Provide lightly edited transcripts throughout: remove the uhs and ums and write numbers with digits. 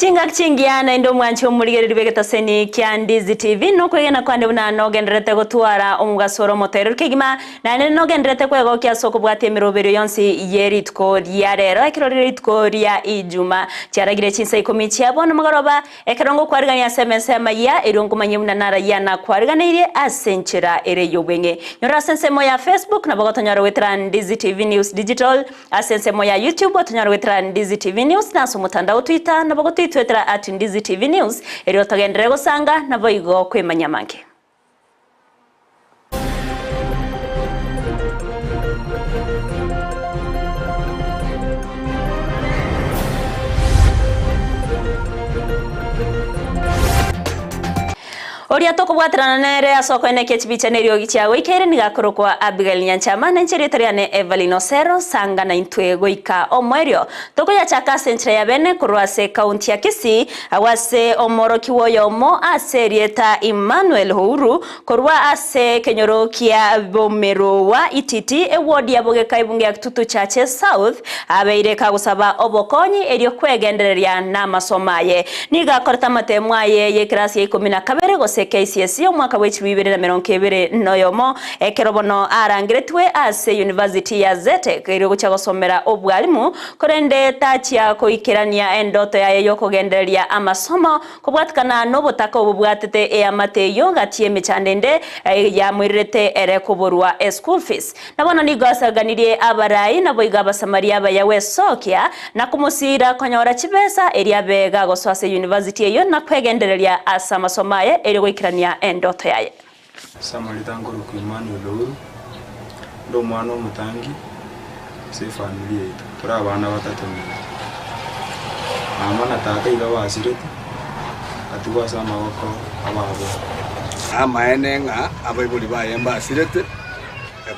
Chingaki chingiya naende omwanchi omorigereria bw'egetaseni kia Ndizi TV nokwegena kwande buna nogendererete gotwara omogaso ore omotoereru kegima naende nogendererete kwegokia ase okobwatia emeroberio yonsi ye rituko ria rero ekero rire rituko ria Ijuma chiaragire chinsa ikomi chia bono mogoroba Ekero ngokwarigania ase emesa y'amayia, erio nkomanye buna narayia nakwariganeirie ase enchera ere y'obweng'e. Nyora ase ensemo ya Facebook nabo gotonyora goetera Ndizi TV News Digital, ase ensemo ya YouTube otonyore goetera Ndizi TV News, na ase omotandao Twitter nabo gotwitwetera at Ndizi TV News, erio togenderere gosanga naboigo kwemanyia amange. Oria tokobwaterana nere ase okoenekia chibicha na eriogi chiagoikeire nigo akorokwa Abigail Nyanchama, na inche erieta riane Evelyn Osero, sanga naintwe goika omoerio. Tokoyachaka ase enchera ya bene korwa ase ekaunti ya Kisii, Agwo ase omworokigwa oyomo ase erieta Emmanuel Ouru, korwa ase ekenyoro kia Bomerowa Ititi, ewodi ya Bogeka ebunge ya Kitutu Chache South, abeire kagosaba obokonyi erio kwegendereria namasomo aye. Nigo akorete amatemo aye y'ekerasi ya ikomi na kabere gose KCSE omwaka bwe chilifu ibere na merongo ebere noyomo, ekero bono arangeretwe ase University ya Zetech erio gochia gosomera obwalimu Korende tachia goikerania endoto yaye y'okogendereria amasomo, kobwatikana nobotaka obobwatete eamate eyio gati y'emechando ende yamoirerete ere koborwa eschool fees. Na bono nigo asaganirie abarai naboigo Abasamaria abaya gwesokia na komosiira konyora chibesa erio abe gagosoa ase university eyio na kwegendereria ase amasomo aye erio goikerania endoto yaye. Ase amarita nkorokwa Emmanuel Ouru, nde omwana omotangi ase efamiri yaito, tore abana batato minto. Mama na tata iga basirete, batigwa ase amaboko ababo. Amaene ng'a abaibori baye mbasirete,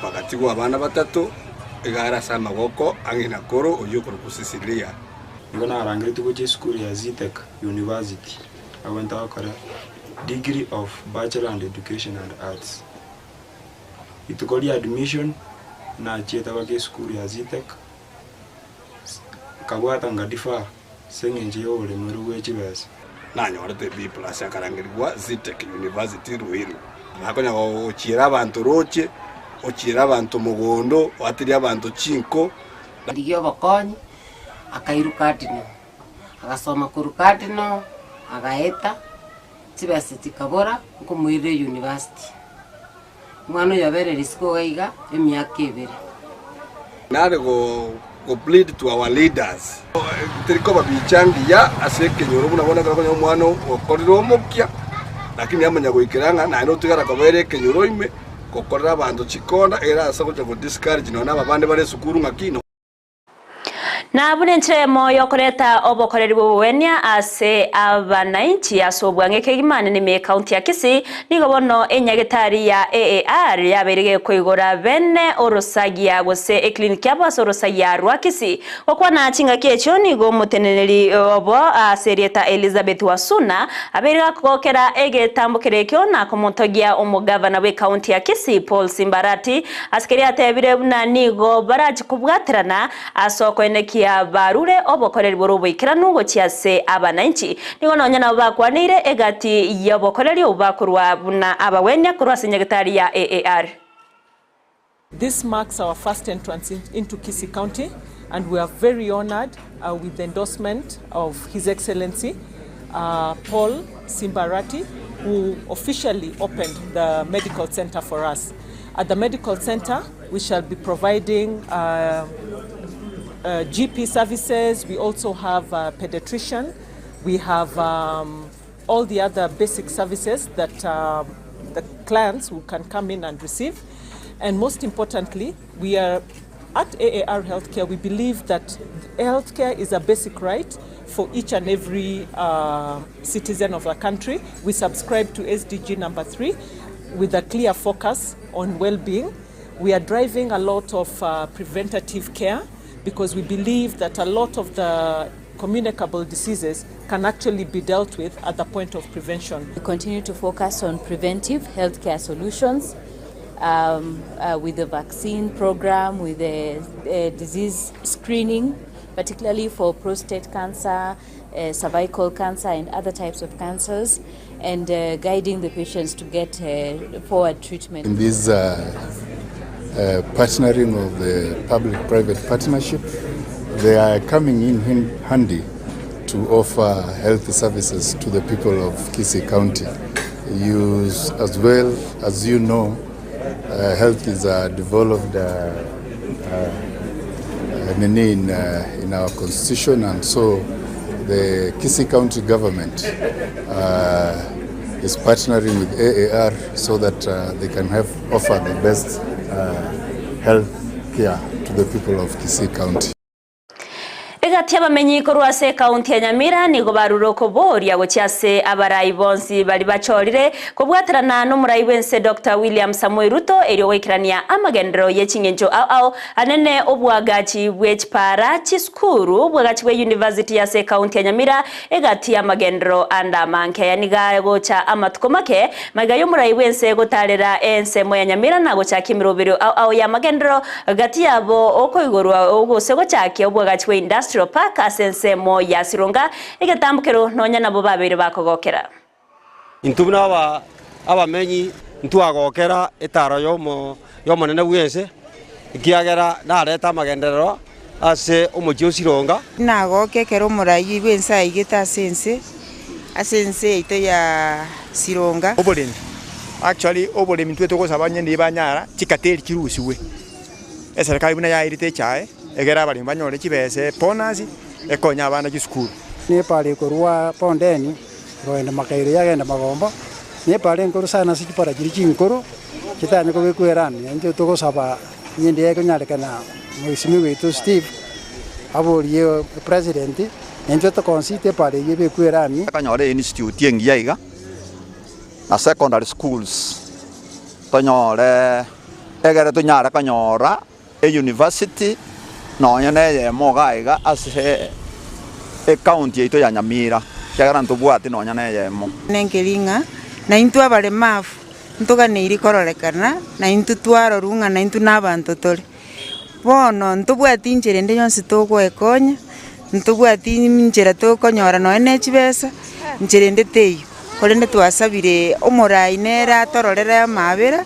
bagatigwa abana batato, iga are ase amaboko a ng'ina koro oyio okorokwa Sisilia. Nigo narangeretie gochia esukuru ya Zetech University, agwo ntagokora Degree of Bachelor and Education and Arts. Rituko ria admission nachiete mpaka esukuru ya Zetech, nkabwata nga defer ase eng'encho ya oboremeru bwe chibesa. Nanyorete B plus akarangerigwa Zetech University Ruiru. Nakonya gochiera abanto roche, ochiere abanto mogondo, oaterie abanto chinko. Rigia obokonyi, akairwa Cardinal. Agasoma korwa Cardinal, agaeta, chibesa chikabora, nkomoirera eyunivasiti. Omwana oyo oberire isiko iga iga emiaka ebere. Nare go go plead to our leaders, teri koba bicha ngiya ase ekenyoro buna bono ekero okonyora omwana okorire omokia, lakini amanya goikera ng'a naende otigara kobera ekenyoro ime, gokorera abanto chikonda ere ase gocha go discourage nonya na ababande bare esukuru ng'aki no. Na buna enchera eyemo y'okoreta obokoreri bw'obogwenia ase abanainchi ase obwang'e kegima nime ekaunti ya Kisii, nigo bono enyagetari ya AAR yabeire gekoigora bene orosagia gose eclinic yabo ase orosagia rwa Kisii. Gokwana chingaki echio nigo omoteneneri obo ase erieta Elizabeth Wasuna abeire gakogokera egetambo keria ekio na komotogia omogavana bw'ekaunti ya Kisii Paul Simbarati Ase keria atebire buna nigo barache kobwaterana ase okoenekia barure obokoreri bore oboikeranu gochia ase abananchi. Nigo nonya nabo bakwaneire egati y'obokoreri obwo bakorwa buna abagwenia korwa ase nyagetari ya AAR. This marks our first entrance into Kisii County and we are very honoured with the endorsement of His Excellency Paul Simba Arati who officially opened the medical centre for us. At the medical center we shall be providing uh, uh, GP services, we also have a pediatrician, we have um, all the other basic services that uh, the clients who can come in and receive. And most importantly, we are at AAR Healthcare, we believe that healthcare is a basic right for each and every uh, citizen of the country. We subscribe to SDG number three with a clear focus on well-being. We are driving a lot of uh, preventative care because we believe that a lot of the communicable diseases can actually be dealt with at the point of prevention. We continue to focus on preventive healthcare solutions. with the vaccine program, with the disease screening, particularly for prostate cancer, cervical cancer and other types of cancers, and guiding the patients to get forward treatment. In this partnering of the public-private partnership, they are coming in handy to offer health services to the people of Kisii County. You, as well as you know, health is a devolved nini in our constitution, and so the Kisii County government is partnering with AAR so that they can have offer the best health care to the people of Kisii County. Egati abamenyi korwa ase ekaunti ya Nyamira nigo barure okoboria gochia ase abarai bonsi bari bachorire kobwaterana nomorai bwense Dr. William Samoei Ruto erio goikerania amagenderero ye ching'encho ao ao anene obwagachi bwe chipara chisukuru obwagachi bwe university ase ekaunti ya Nyamira egati y'amagenderero ande amange aya niga gocha amatuko make maiga y'omorai bwense gotarera ensemo ya Nyamira na gochakia emerobero ao ao y'amagenderero gati yabo okoigorwa ogose gochakia obwagachi bwe industrial park ase ensemo ya Sironga egetambukero nonya nabo babere bakogokera. Intwe buna aba abamenyi ntwagokera etaro yomo yomonene bwense ekiagera nareta amagenderero ase omochie o Sironga. Nagokia ekero omorai bwense aigete ase ense ase ense yaito ya Sironga. Oboremi actually oboremi ntwe togosaba onye nigo banyara chikateri chirusiwe eserekari buna yairete echae egere abaremi banyore chibesa ebonus ekonya abana chisukuru. Nepara ekorwa bondeni kogenda makairo yagenda magombo nepara enkoro sana ase chipara chiri chinkoro chitanye kobekwa erami inche togosaba nyende ekonyarekana mheshimiwa wetu Steve aborie president naintwe toconcede epara eywo ebekwe erami. Tonyore institute engiya iga na secondary schools tonyore egere tonyare konyora e-university nonye na eyemo iga iga ase ecounty yaito ya Nyamira ekiagera ntobwati nonya na eyemo. Nenkeri ng'a naintwe abaremafu ntoganeiri kororekana, naintwe twarorwa ng'a naintwe nabanto tore. Bono ntobwati inchera ende yonsi togoekonya, ntobwati inchera tokonyora nonye ne chibesa, nchera ende teiyo. Korende twasabire omorai nere atororere amabera.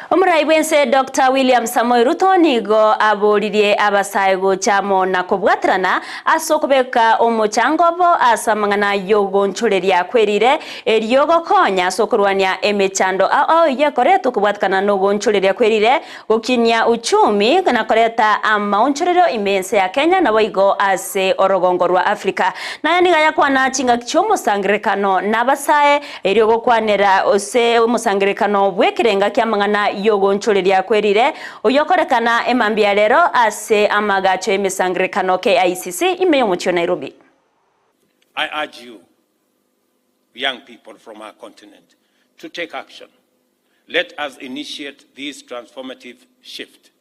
Omorai bwense Dr. William Samoei Ruto nigo aboririe abasae gocha amo na kobwaterana ase okobeka omochango obo ase amang'ana yogonchoreria kwerire erio gokonya ase okorwania emechando ao ao eyio ekoretwa kobwatekana na ogonchoreria kwerire gokinia uchumi na koreta amaonchorero ime ense ya Kenya naboigo ase orogongo rwa Africa. Naye niga yakwana chingaki chiomosangerekano na abasae erio gokwanera ase omosangerekano bw'ekerenga kia amang'ana yogonchoreria kwerire oyokorekana emambia rero ase amagacho y'emisangerekano KICC ime y'omochie wa Nairobi. I urge you, young people from our continent, to take action. Let us initiate this transformative shift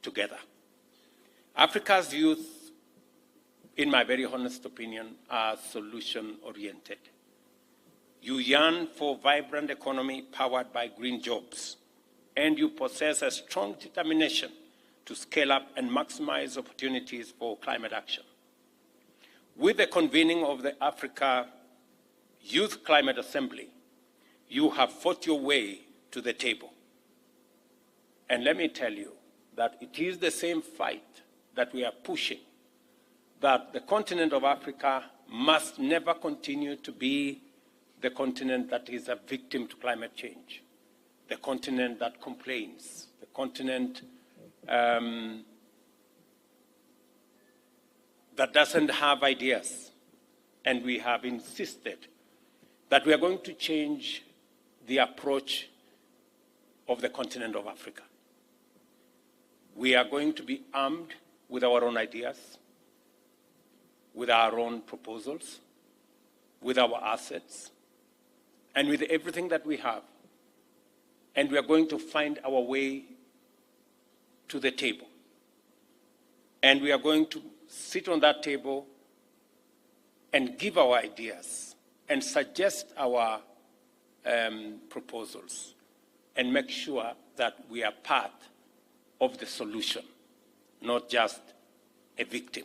together. Africa's youth, in my very honest opinion, are solution-oriented. You yearn for vibrant economy powered by green jobs, and you possess a strong determination to scale up and maximize opportunities for climate action. With the convening of the Africa Youth Climate Assembly, you have fought your way to the table. And let me tell you that it is the same fight that we are pushing, that the continent of Africa must never continue to be the continent that is a victim to climate change, the continent that complains, the continent that doesn't have ideas. And we have insisted that we are going to change the approach of the continent of Africa. We are going to be armed with our own ideas, with our own proposals, with our assets, and with everything that we have. And we are going to find our way to the table. And we are going to sit on that table and give our ideas and suggest our proposals. and make sure that we are part of the solution, not just a victim.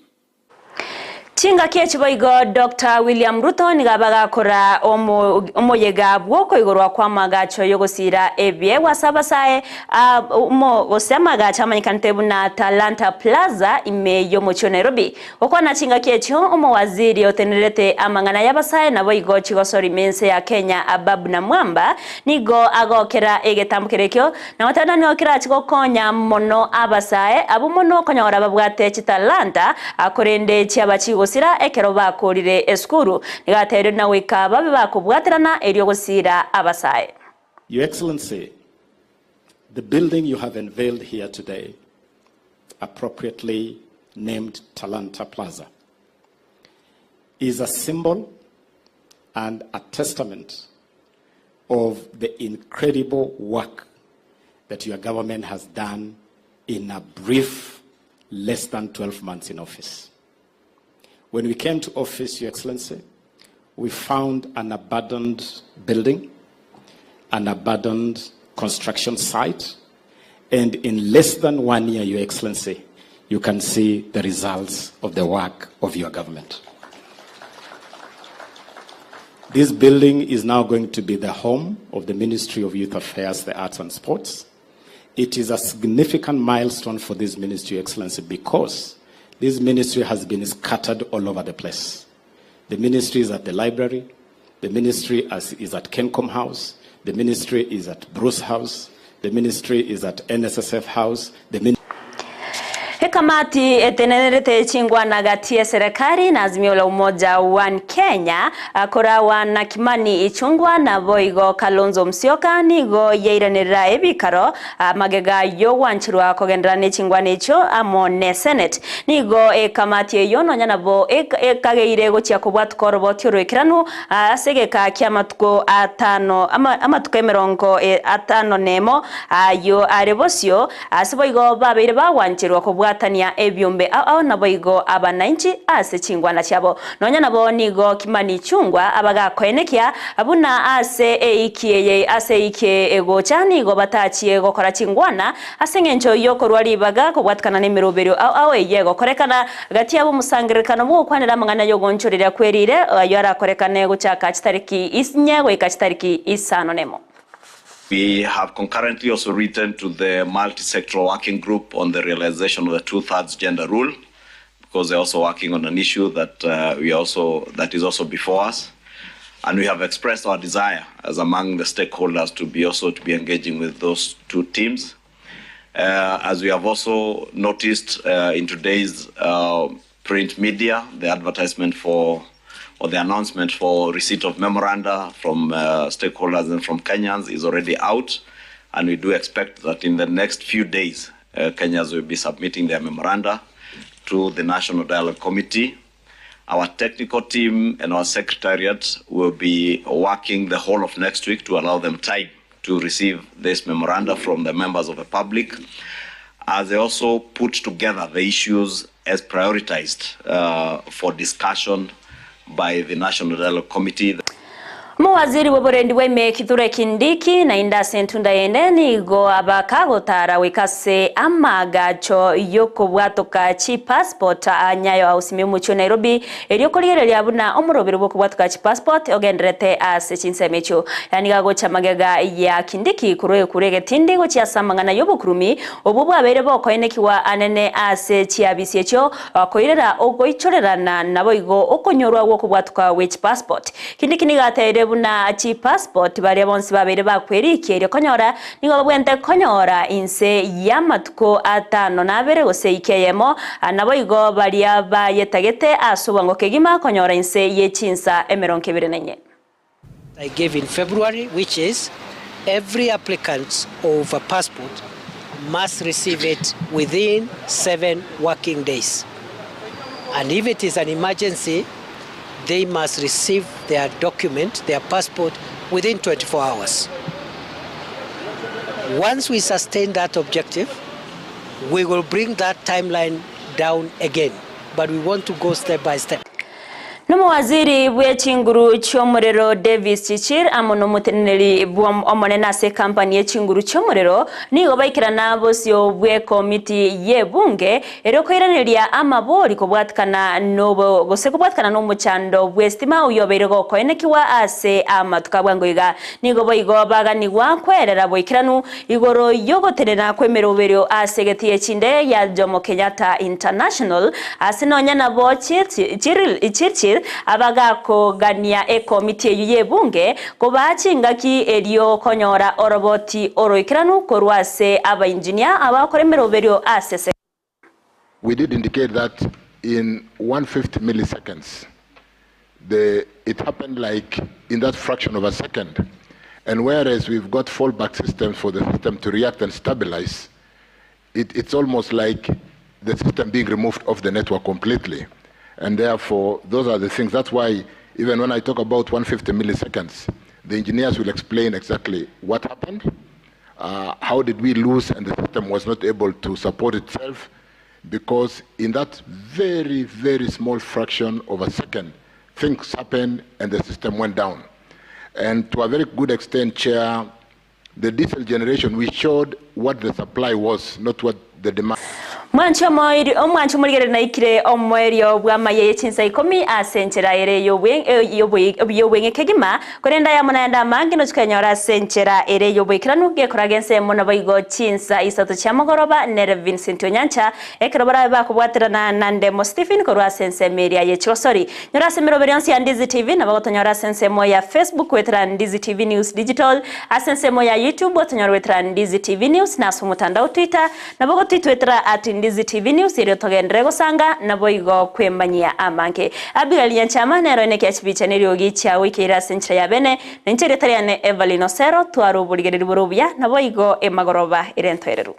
Chingaki echi boigo Doctor William Ruto nigo abagakora omoyega bw'okoigorwa kw'amagacho y'ogosiira ebiegwa ase abasae gose amagacho amanyekanete buna Talanta Plaza ime y'omochie o Nairobi. Gokwana chingaki echio omowaziri otenenerete amang'ana y'abasae naboigo chigosori ime ense ya Kenya Ababu Namwamba nigo agokera egetambo keria ekio na goteba nigo kerache gokonya mono abasae abwo mono okonyora babwate chitalanta korende chiaba chigosira ekero bakorire esukuru. Nigo atebirie na goika babe bakobwaterana erio gosira abasae. Your Excellency, the building you have unveiled here today, appropriately named Talanta Plaza, is a symbol and a testament of the incredible work that your government has done in a brief less than 12 months in office. When we came to office, Your Excellency, we found an abandoned building, an abandoned construction site, and in less than 1 year, Your Excellency, you can see the results of the work of your government. This building is now going to be the home of the Ministry of Youth Affairs, the Arts and Sports. It is a significant milestone for this ministry, Your Excellency, because this ministry has been scattered all over the place. The ministry is at the library, the ministry is at Kencom House, the ministry is at Bruce House, the ministry is at NSSF House. The Ekamati etenenerete chingwana gati ya serikali na Azimio la Umoja One Kenya akorawa na Kimani Ichung'wah na boigo Kalonzo Musyoka nigo yairanera ebikaro magega yogwanchirwa kogendera ne chingwana echo amo ne Senate. Nigo ekamati eyo nonya nabo ekageire gochia kobwatuka oroboti oroikeranu ase egeka kia amatuko atano amatuko emerongo atano nemo ayo are bosio ase boigo babeire bagwanchirwa kobwatania ebyombe ao naboigo abananchi ase chingwana chiabo. Nonya nabo nigo Kimani Ichung'wah abagakoenekia buna ase eikieye ase eikie egocha nigo batachie gokora chingwana ase eng'encho yokorwa ribaga kobwatikana na emeroberio ao ao eye egokorekana gati yabo omosangererekano bwogokwanera amang'ana yogonchoreria kwerire ayo arakorekane gochaka chitariki inye goika chitariki isano nemo. We have concurrently also written to the multi-sectoral working group on the realization of the two-thirds gender rule, because they're also working on an issue that that is also before us. And we have expressed our desire as among the stakeholders to be also to be engaging with those two teams. As we have also noticed in today's print media, the advertisement for or the announcement for receipt of memoranda from stakeholders and from Kenyans is already out, and we do expect that in the next few days, Kenyans will be submitting their memoranda to the National Dialogue Committee. Our technical team and our secretariat will be working the whole of next week to allow them time to receive this memoranda from the members of the public, as they also put together the issues as prioritized for discussion by the National Dialogue Committee. Muwaziri w'oburendi bw'eme Kithure Kindiki na Indase Ntunda yende nigo abakagotara wikase amagacho yokobwatoka chi passport anyayo ausime mucho Nairobi eryokoriereria buna omorobero bwokobwatoka chi passport ogenderete ase chinsemecho. Yani gagocha magega ya Kindiki kurwe kurege tindi gochia samangana yobukurumi obu bwabere bokoenekiwa anene ase chiabisi echo koirera ogoichorerana naboigo okonyorwa gwokobwatoka we chi passport. Kindiki nigatere buna chi passport baria bonsi babere bakwerikirie konyora nigo babwente konyora inse y'amatuko atano nabere gose ikeyemo naboigo baria bayetagete ase obwango kegima konyora inse y'echinsa emerongo ebere na enye. I gave in February, which is every applicant of a passport must receive it within 7 working days. And if it is an emergency, they must receive their document, their passport, within 24 hours. Once we sustain that objective, we will bring that timeline down again, but we want to go step by step. Nomowaziri bw'echinguru chi'omorero Davis Chichir amo nomoteneneri bw'omonene ase ekampani y'echinguru chi'omorero nigo baikerana bosio bw'ekomiti y'ebunge erio koiraneria amabori kobwatikana nobo gose kobwatikana nomochando bw'esitima oyio obeire gokoenekigwa ase amatuko a bwango iga. Nigo boigo baganigwa kwerera boikeranu igoro y'ogotenena kw'emeroberio ase egeti echinde ya Jomo Kenyatta International, ase nonya nabo Chirchir abagakogania ekomiti eyio y'ebunge kobaa chingaki erio konyora oroboti oroikeranu korwa ase abainjinia abagokora emeroberio ase se. We did indicate that in 150 milliseconds the it happened like in that fraction of a second and whereas we've got fallback systems for the system to react and stabilize it, it's almost like the system being removed off the network completely and therefore those are the things that's why even when I talk about 150 milliseconds the engineers will explain exactly what happened uh, how did we lose and the system was not able to support itself because in that very, very small fraction of a second, things happened and the system went down. And to a very good extent, Chair, the diesel generation, we showed what the supply was, not what the demand. Mwanchi omoiri omwanchi omorigereri naikire omoerio bw'amaye ye chinsa ikomi ase enchera ere y'obweng'e kegima korenda yamo naende amange nochikanyora ase enchera ere y'oboikeranu gekoraga ensemo naboigo chinsa isato chia mogoroba nere Vincent Onyancha ekero barabe bakobwaterana na Ndemo Stephen korwa ase ensemo eria ye chigosori. Nyora ase emeroberi yonsi ya Ndizi TV nabo gotonyora ase ensemo ya Facebook goetera Ndizi TV News Digital ase ensemo ya YouTube otonyora goetera Ndizi TV News na ase omotandao Twitter Nabo gotitwetera at Ndizi TV News erio togenderere gosanga naboigo kwemanyia amange. Abigail Nyanchama nero ene kia chibicha neriogi chiao ikeire ase enchera ya bene, na inche erieta riane Evelyn Osero, tware oborigereri bore obuya naboigo emagoroba ere entoereru.